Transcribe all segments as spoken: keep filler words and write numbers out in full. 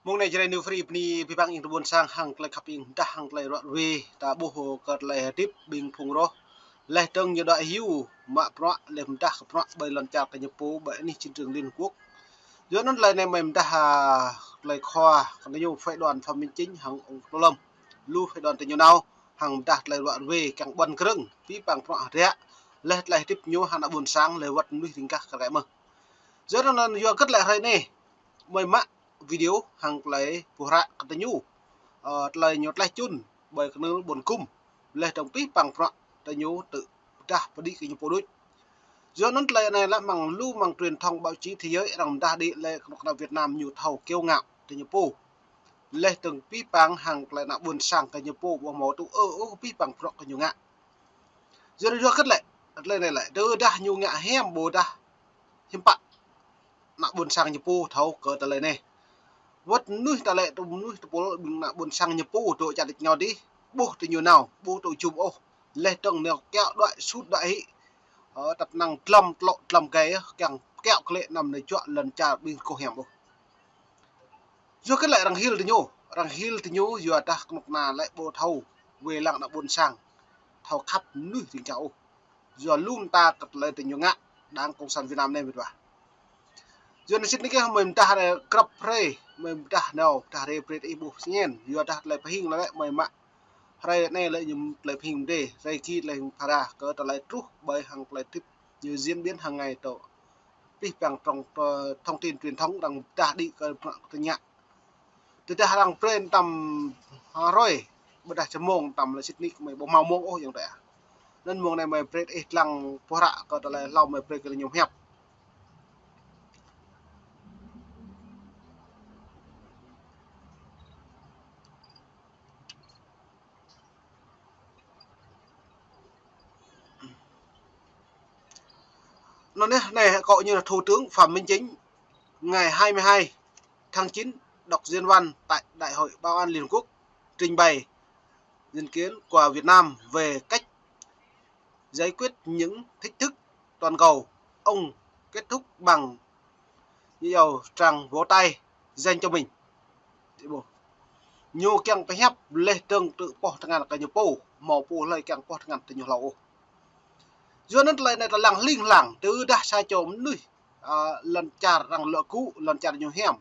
Mông anai Jrai New Free bơni abih bang ƀing ta ƀôn sang hăng tơlơi khăp ƀing ta hăng tơlơi ruă ruê ta ƀuh kơ tơlơi hơdip ƀing phung roh. Laih dơ̆ng ñu đuaĭ hyu mă bruă, laih mơdah kơ bruă ƀơi lŏn čar kơ ñu pô ƀơi anih chiến trường Liên Hợp Quốc. Yua anŭn tơlơi anai mơi mơdah, a, tơlơi khua kơ ñu phái đoàn Phạm Minh Chính hăng ông Tô Lâm. Lu phái đoàn tơ ñu nao hăng mơdah tơlơi ruă ruê kiăng ƀuăn krơ̆ng abih bang bruă hơdră. Laih tơlơi hơdip ñu hăng ană ƀôn sang laih wơ̆t mơnuih ring gah kar kaĭ mơ̆n. Yua anŭn yua hơget lĕ hrơi anai mơi mă video hăng tơlơi pơhră kơ tơ ñu, ơ, tơlơi ñu tlaih čun ƀơi kơnưl ƀôn Gum. Laih dơ̆ng abih bang bruă tơ ñu tơdah pơđĭ kơ ñu pô đôč. Yua anŭn tơlơi anai lĕ mơ̆ng lu mơ̆ng truyền thông báo chí thế giới arăng mơdah đĭ lĕ kơnuk kơna Việt Nam ñu thâo kiêu ngạo tơ ñu pô. Laih dơ̆ng abih bang hăng tơlơi ană ƀôn sang kơ ñu pô ƀu hmâo tŭ ư ôh abih bang bruă kơ ñu ngă. Yua anŭn yua hơget lĕ, tơlơi anai lĕ, tơdah ñu ngă hiam ƀôdah hiư̆m pă ană ƀôn sang ñu pô thâo kơ tơlơi anai. Wơ̆t mơnuih ta lĕ, tơ mơnuih tơpul ƀing ană ƀôn sang ñu pô dŏ čar đĭ ngao dih, ƀuh tơ ñu nao, ƀu tŭ jum ôh. Laih dơ̆ng nao kiaŏ đuaĭ sut đuaĭ hĭ, ơ, tăt năng dlăm tlŏ dlăm gai, kiăng kiaŏ klĕ anăm nao juă lŏn čar ƀing kơ hiam ôh. Yua hơget lĕ arăng hil tơ ñu, arăng hil tơ ñu yua dah kơnuk kơna lĕ ƀu thâo wai lăng ană ƀôn sang, thâo khăp mơnuih ring gah ôh. Yua lu mơta kơ tơlơi tơ ñu ngă Đảng Cộng sản Việt Nam anai mĕt wa. Yua anŭn sĭt nik yơh mơi mơdah anai krăp hrơi, mơi mơdah nao, dah hrơi brơi ih ƀuh sơngen, yua dah tơlơi pơhing lĕ mơi mă. Hrơi anai lĕ ñu tơlơi pơhing mơdê, hrơi ki tơlơi phara kơ tơlơi truh ƀơi hăng tơlơi hơdip ñu diễn biến hàng ngày tơ abih bang trong, ơ, thông tin truyền thông arăng mơdah đĭ kơ bruă tơ ñu ngă. Tơdah arăng brơi tăm hrơi, ƀôdah čơmông tăm lĕ sĭt nik mơi ƀu hmâo mông ôh ayŏng adơi. Anŭn mông anai mơi brơi ih lăng pơhră kơ tơlơi hlâo mơi brơi kơ ñu hiăp. Anŭn anai, anai akŏ ñu là Thủ tướng Phạm Minh Chính ngày hai mươi hai tháng chín đọc diễn văn tại Đại hội Bảo an Liên Hợp Quốc trình bày nhân quyền của Việt Nam về cách giải quyết những thách thức toàn cầu. Ông kết thúc bằng những tràng vỗ tay dành cho mình. Ñu kiăng pơhiăp laih dơ̆ng tơ̆ pŏh tơngan kơ ñu pô, hmâo pô hlơi kiăng pŏh tơngan tơ ñu hlâo ôh. Yua anŭn tơlơi anai ta lăng hling hlang, tơdah sa čô mơnuih, a, lŏn čar arăng lŏ gŭ, lŏn čar ñu hiam,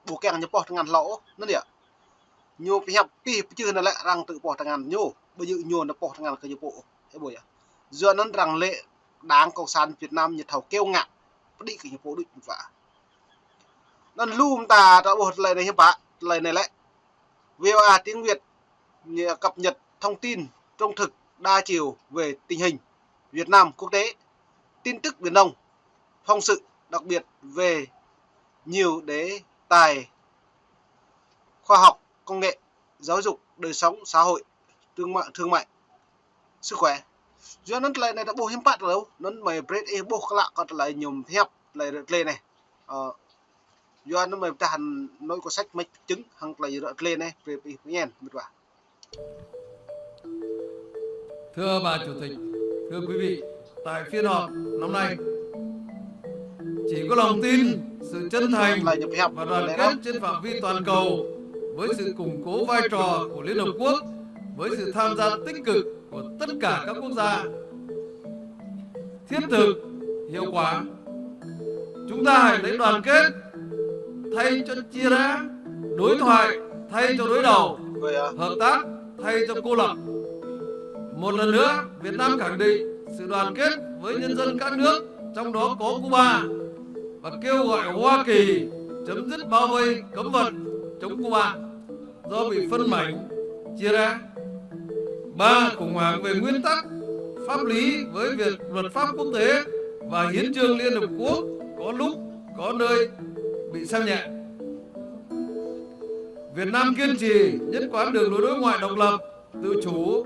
ƀu kiăng ñu pŏh tơngan hlâo ôh, anŭn yơh. Ñu pơhiăp pih pơčeh anŭn lĕ arăng tơ̆ pŏh tơngan ñu, ƀu djơ̆ ñu nao pŏh tơngan kơ ñu pô ôh, ơ ƀuh yơh. Yua anŭn arăng lĕ Đảng Cộng sản Việt Nam ñu thâo kiêu ngạo, pơđĭ kơ ñu pô đôč mơ̆n wa. Anŭn lu mơta ta ƀuh tơlơi anai hiư̆m pă, tơlơi anai lĕ V O A tiếng Việt, ñu cập nhật thông tin trung thực đa chiều về tình hình Việt Nam quốc tế, tin tức Biển Đông, phóng sự đặc biệt về nhiều đề tài khoa học, công nghệ, giáo dục, đời sống, xã hội, thương mại, thương mại, sức khỏe. Yua anŭn tơlơi anai ta ƀuh hiư̆m pă tơlơi, anŭn mơi brơi ih ƀuh klă kơ tơlơi ñu hiăp tơlơi ră tơlơi anai. Ơ, yua anŭn mơi pơdah nội cuốn sách mĕč pơčeng hăng tơlơi ră tơlơi anai, brơi ih pơñen mĕt wa. Thưa bà Chủ tịch, thưa quý vị, tại phiên họp năm nay, chỉ có lòng tin, sự chân thành và đoàn kết trên phạm vi toàn cầu với sự củng cố vai trò của Liên Hợp Quốc, với sự tham gia tích cực của tất cả các quốc gia, thiết thực, hiệu quả. Chúng ta hãy lấy đoàn kết thay cho chia rẽ, đối thoại thay cho đối đầu, hợp tác thay cho cô lập. Một lần nữa, Việt Nam khẳng định sự đoàn kết với nhân dân các nước, trong đó có Cuba, và kêu gọi Hoa Kỳ chấm dứt bao vây cấm vận chống Cuba do bị phân mảnh, chia rẽ. Ba, khủng hoảng về nguyên tắc, pháp lý với việc luật pháp quốc tế và hiến chương Liên Hợp Quốc có lúc, có nơi bị xem nhẹ. Việt Nam kiên trì nhất quán đường lối đối ngoại độc lập, tự chủ,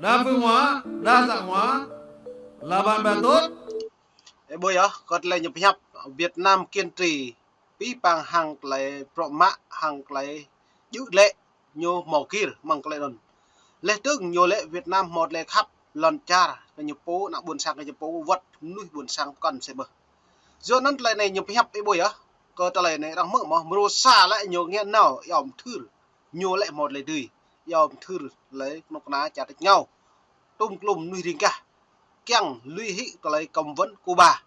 đa phương hóa, đa dạng hóa là bạn bè tốt. Ơ ƀuh yơh, kơ tơlơi ñu pơhiăp Việt Nam kiên trì abih bang hăng tơlơi prŏ mă hăng tơlơi djơ̆ lĕ ñu hmâo gir mơ̆ng tơlơi anŭn. Laih dơ̆ng ñu lĕ Việt Nam hmâo tơlơi khăp lŏn čar kơ ñu pô, ană ƀôn sang kơ ñu pô, wơ̆t mơnuih ƀôn sang pơkŏn sĭt mơ̆n. Yua anŭn tơlơi anai ñu pơhiăp ơ ƀuh yơh. Kơ tơlơi anai arăng hmư̆ mơ̆, mrô sa lĕ ñu ngă nao, iâu mthưr. Ñu lĕ hmâo tơlơi dưi, iâu mthưr tơlơi kơnuk kơna čar tač rơngiao. Tŭm klum mơnuih riêng gah. Kiăng lui hĭ tơlơi cấm vận Cuba.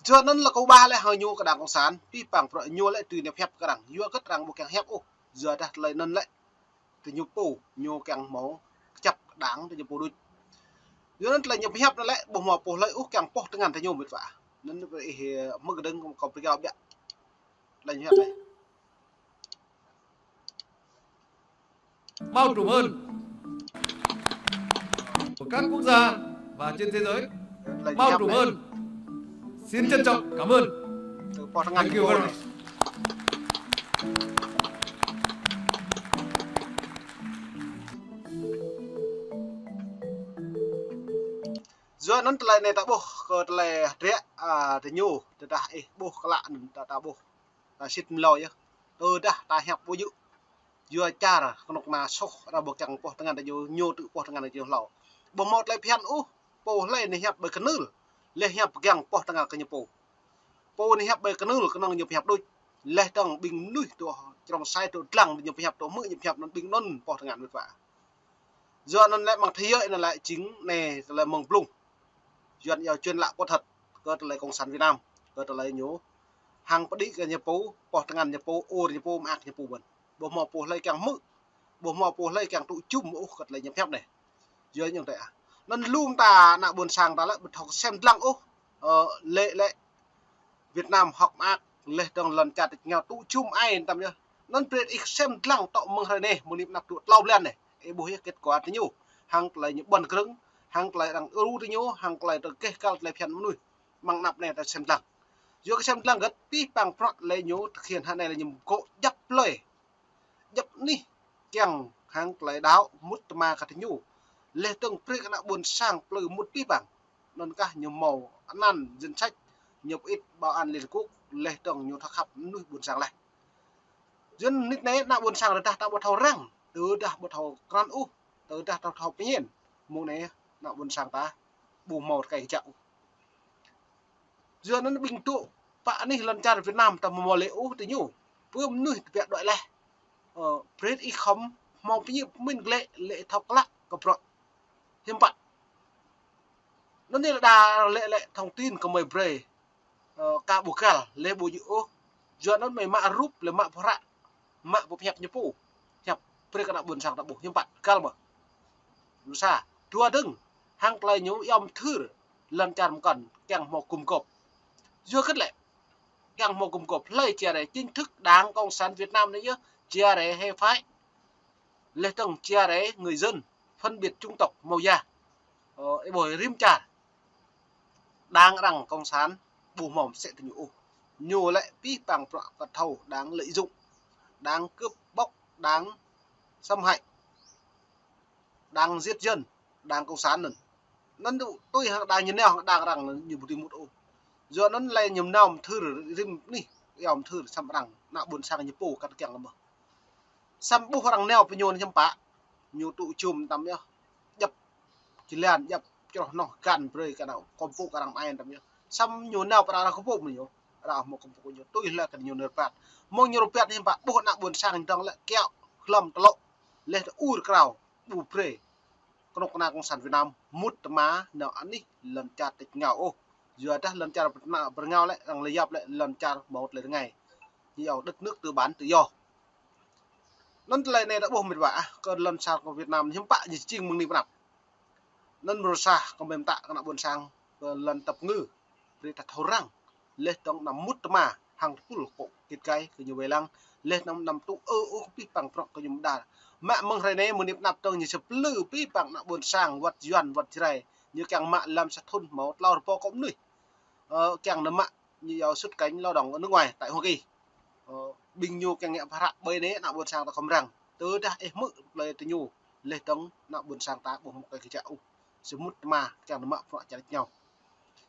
Yua anŭn lĕ Cuba lĕ hăng ñu kơ đảng cộng sản, pĭ păng prŏ ñu lĕ tui anai pơhiăp kơ arăng. Yua hơget arăng ƀu kiăng hiăp ôh. Yua dah tơlơi anŭn lĕ tơ ñu pô, ñu kiăng hmâo kơjăp kơ đảng tơ ñu pô đôč. Yua anŭn tơlơi ñu pơhiăp anŭn lĕ, ƀu hmâo pô hlơi ôh kiăng pŏh tơngan tơ ñu mĕt wa. Anŭn ih hmư̆ kơdơ̆ng kâo pơgao biă. Tơlơi ñu pơhiăp anai. Bao trùm hơn của các quốc gia và trên thế giới. Bao trùm hơn. Xin trân trọng cảm ơn. Thank you very much. Yua anŭn tơlơi anai ta ƀuh kơ tơlơi hơdră, a, tơ ñu, tơdah ih ƀuh klă anŭn ta, ta ƀuh. Ta sĭt mlâo yơh. Tơdah ta hiăp ƀu djơ̆. Yua čar kơnuk kơna soh, arăng ƀu kiăng pŏh tơngan tơ ñu, ñu tŭ pŏh tơngan tơ ñu hlâo. Ƀu hmâo tơlơi phiăn ôh, pô hlơi anai hiăp ƀơi kơnưl, laih hiăp kiăng pŏh tơngan kơ ñu pô. Pô anai hiăp ƀơi kơnưl kơnơ̆ng ñu pơhiăp đôč. Laih dơ̆ng ƀing mơnuih tŭ črông sai tŭ dlăng ñu pơhiăp tŭ hmư̆ ñu pơhiăp anŭn ƀing anŭn pŏh tơngan mĕt wa. Yua anŭn lĕ mơ̆ng thế giới anŭn lĕ jing anai tơlơi mơ̆ng blung. Yua anŭn iâu truyền lạ có thật kơ tơlơi cộng sản Việt Nam, kơ tơlơi ñu hăng pơđĭ kơ ñu pô, pŏh tơngan ñu pô, ur ñu pô, mơak ñu pô ƀơ̆n. Ƀu hmâo pô hlơi kiăng hmư̆, ƀu hmâo pô hlơi kiăng tŭ jum ôh kơ tơlơi ñu pơhiăp anai. Yua anŭn tơ ah. Anŭn lŏm ta ană ƀôn sang ta lĕ ƀu thâo sem dlăng ôh. Ơ, lĕ lĕ Việt Nam hŏk mơak, laih dơ̆ng lŏn čar tač rơngiao tŭ jum ai tam yơh. Anŭn brơi ih sem dlăng tŏ mơ̆ng hrơi anai, mơ̆ng anai pơ anăp dua tlâo blan anai. Ih ƀuh yơh kết quả tơ ñu. Hăng tơlơi ñu ƀơ̆n krơ̆ng, hăng tơlơi arăng ru tơ ñu, hăng tơlơi tơ gêh găl tơlơi phiăn mơnuih. Mơ̆ng anăp anai ta sem dlăng. Yua kơ sem dlăng hơget pĭ păng prŏ lĕ ñu thực hiện hă anai lĕ ñu gŏ djăp plơi. Djăp anih kiăng hăng tơlơi đaŏ mŭt tơma kơ tơ ñu. Laih dơ̆ng brơi kơ ană ƀôn sang plơi mŭt pĭ păng. Anŭn kah ñu hmâo anăn danh sách ñu pơĭt bảo an Liên Hợp Quốc, laih dơ̆ng ñu thâo khăp mơnuih ƀôn sang laih. Yua anŭn anai ană ƀôn sang tơdah ta ƀu thâo răng, tơdah ƀu thâo krăn ôh, tơdah ta thâo pơñen, mơ̆ng anai ană ƀôn sang ta ƀu hmâo tơkai kơjăp ôh. Yua anŭn ƀing tŭ pă anih lŏn čar Việt Nam ta ƀu hmâo lĕ ôh tơ ñu. Pơ mơnuih tơbiă đuaĭ laih. Ơ, brơi ih khŏm hmâo pơñen pơmĭn glaĭ lĕ thâo klă kơ prŏ. Hiư̆m pă. Anŭn anai lĕ đa lĕ lĕ thông tin kơ mơi brơi. Ơ, ka ƀu găl, lĕ ƀu djơ̆ ôh. Yua anŭn mơi mă rup, lĕ mă pơhră, mă pơhiăp ñu pô. Hiăp brơi kơ ană ƀôn sang ta ƀuh, hiư̆m pă, găl mơ̆. Lu sa, dua dơ̆ng, hăng tơlơi ñu iâu mthưr, lŏn čar mơkŏn, kiăng hmâo gum gôp. Yua hơget lĕ, kiăng hmâo gum gôp, hlơi chia rẽ chính thức Đảng Cộng sản Việt Nam anai yơh, chia rẽ hệ phái. Laih dơ̆ng chia rẽ người dân, phân biệt chủng tộc, màu da. Ơ, ih ƀuh rĭm čar. Đảng arăng cộng sản ƀu hmâo mơsĕ tơ ñu ôh. Ñu lĕ pĭ păng prŏ kơ thâo đảng lợi dụng, đảng cướp bóc, đảng xâm hại, đảng giết dân, đảng cộng sản anŭn. Anŭn tui hăng đảng ñu nao hăng đảng arăng anŭn ñu ƀu dưi mŭt ôh. Yua anŭn lĕ ñu nao mthưr rĭm anih, iâu mthưr săm arăng, ană ƀôn sang ñu pô kăt kiăng mơ̆. Săm ƀuh arăng nao pơ ñu anŭn hiư̆m pă. Ñu tŭ jum tam yơh. Djăp jơlan, djăp čroh noh găn brơi kơ ană kơmpŭ kơ arăng mơai tam yơh. Săm ñu nao pơ arăng kơmpŭ mơ̆ ñu. Arăng hmâo kơmpŭ kơ ñu. Tui lĕ kơ ñu rơbat. Mơ̆ng ñu rơbat hiư̆m pă ƀuh ană ƀôn sang dơ̆ng lĕ kiaŏ hlăm tơlŏ. Laih tơ ur krao. Ƀu brơi kơnuk kơna cộng sản Việt Nam mŭt tơma nao anih lŏn čar tač rơngiao ôh. Yua dah lŏn čar pơ-, pơ rơngiao lĕ, arăng lĕ yap lĕ lŏn čar hmâo tơlơi rơngai. Ñu iâu đất nước tư bản tự do. Anŭn tơlơi anai ta ƀuh mĕt wa ah, kơ lŏn čar kơ Việt Nam hiư̆m pă ñu jing mơ̆ng anai pơ anăp. Anŭn mrô sa kơ mơi pơtă kơ ană ƀôn sang, kơ lŏn tăp ngư. Brơi ta thâo răng. Laih dơ̆ng anăm mŭt tơma hăng tơpul kŏ kĭt gai kơ ñu wai lăng. Laih anăm, anăm tŭ ư ôh pĭ păng prŏ kơ ñu mơđar. Mă mơ̆ng hrơi anai mơ̆ng anai pơ anăp dơ̆ng ñu sơplư pĭ păng ană ƀôn sang wơ̆t Yuan wơ̆t Jrai. Ñu kiăng mă lăm sa thŭn hmâo tlâo rơbâo kơ mơnuih. Ơ, kiăng nao mă ñu iâu xuất cảnh lao động ở nước ngoài tại Hoa Kỳ. Ơ, ƀing ñu kiăng ngă pơhră ƀơi anai ană ƀôn sang ta khŏm răng. Tơdah ih hmư̆ plơi tơ ñu, laih dơ̆ng ană ƀôn sang ta ƀu hmâo tơkai kơjăp ôh. Sơmŭt tơma kiăng nao mă prŏ čar tač rơngiao.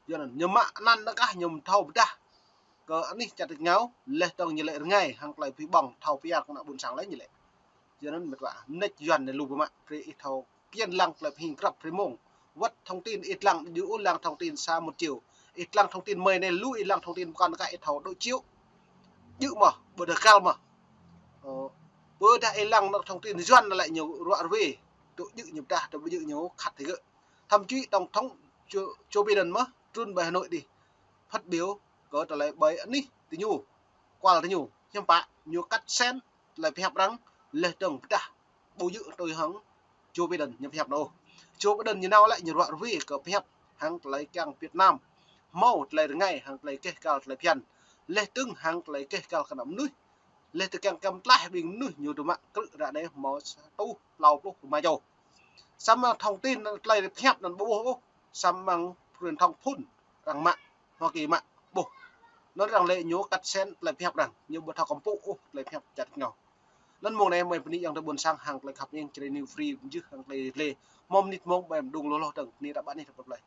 Yua anŭn, ñu mă anăn anŭn kah ñu thâo pơdah kơ anih čar tač rơngiao, laih dơ̆ng ñu lĕ rơngai hăng tơlơi pơhiăp ƀơ̆ng thâo pơyar kơ ană ƀôn sang lĕ ñu lĕ. Yua anŭn mĕt wa, mơneč Yuan anai lu biă mă, brơi ih thâo kiăng lăng tơlơi pơhing grăp brơi mơ̆ng. Wơ̆t thông tin ih lăng, djơ̆ ôh lăng thông tin sa một triệu. Ih lăng thông tin mơi anai lu ih lăng thông tin pơkŏn kah ih thâo dua triệu. djơ̆ mơ̆, ƀu dah găl mơ̆. Ơ, ƀu dah ih lăng nao thông tin Yuan lĕ ñu ruă rơwe, tŭ djơ̆ ñu pơdah, tŭ ƀu djơ̆ ñu khăt hĭ gơ̆. Thậm chí Tổng thống Joe, Joe Biden mơ̆ trŭn ƀơi Hà Nội đi phát biểu kơ tơlơi ƀơi anih tơ ñu, kual tơ ñu, hiư̆m pă ñu cắt xén tơlơi pơhiăp arăng, laih dơ̆ng pơdah ƀu djơ̆ tui hăng Joe Biden ñu pơhiăp nao ôh. Joe Biden ñu nao lĕ ñu ruă rơwe kơ pơhiăp hăng tơlơi kiăng Việt Nam hmâo tơlơi rơngai hăng tơlơi keh găl tơlơi phiăn, laih dơ̆ng hăng tơlơi keh găl kơ ană mơnuih. Laih dơ̆ng kiăng kăm tlaih ƀing mơnuih ñu dŏ mă krư̆ ră anai hmâo sa rơtuh klâo pluh rơma čô. Samơ̆ thông tin tơlơi pơhiăp anŭn ƀu ƀuh ôh, samơ̆ truyền thông phun arăng mă, Hoa Kỳ mă ƀuh. Anŭn arăng lĕ ñu cắt xén tơlơi pơhiăp arăng, ñu ƀu thâo kơmpŭ ôh tơlơi pơhiăp čar ngŏ. Anŭn mông anai mơi bơni ayŏng adơi ƀôn sang hăng tơlơi khăp ñing Jrai New Free mơjưh hăng tơlơi lĕ. Mơ̆ng mơnit mông ƀơi mơđung lôh lôh dơ̆ng, bơni ră ƀă anih ră pơplai.